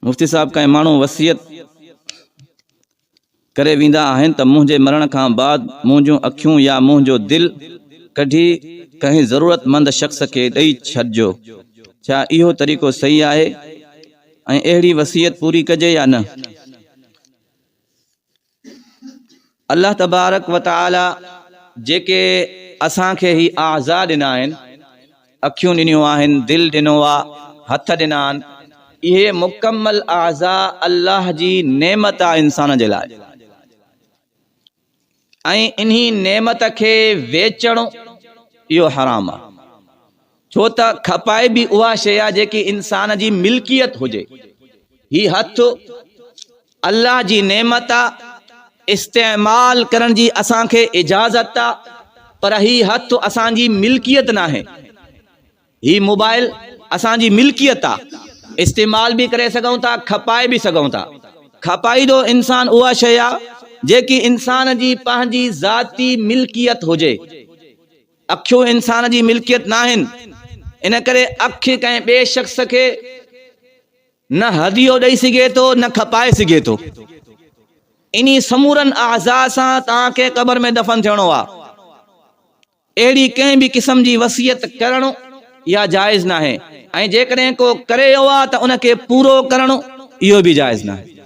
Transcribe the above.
مفتي صاحب ڪنهن ماڻهو وصيت ڪري ويندا آهن ته منهنجي مرڻ کان بعد منهنجون اکيون يا منهنجو دل ڪڍي ڪنهن ضرورت مند شخص کي ڏئي ڇڏجو ڇا اهو طريقو صحيح آهي ۽ اهڙي وصيت پوري ڪجي يا نه؟ الله تبارڪ و تعالي جيڪي اسان کي هي اعضاء ڏنا آهن، اکيون ڏنيون آهن، دل ڏنو آ، هٿ ڏنا آهن، اهي مڪمل اعضاء الله جي نعمت آ انسان جي لاء ۽ انهي نعمت کي ويچڻ اهو حرام آ. ڇو ته کپائي به اها شيء آهي جيڪي انسان جي ملڪيت هجي. هي هٿ الله جي نعمت آ، استعمال ڪرڻ جي اسان کي اجازت آ، پر هي هٿ اسان جي ملڪيت ناهي. هي موبائل اسان جي ملڪيت آ، استعمال به ڪري سگهون ٿا، کپائي به سگهون ٿا. کپائيندو انسان اها شيء آ جيڪي انسان جي پنهنجي ذاتي ملڪيت هجي. اکيون انسان جي ملڪيت ناهن، ان ڪري اک ڪنهن ٻئي شخص کي نه هديو ڏئي سگهي ٿو نه کپائي سگهي ٿو. انهي سمورن اعضاء سان توهان کي قبر ۾ دفن ٿيڻو آهي. اهڙي ڪنهن به قسم جي وصيت ڪرڻ اها جائز ناهي ۽ جيڪڏهن ڪو ڪري ويو آهي ته ان کي پورو ڪرڻ اهو به جائز ناهي.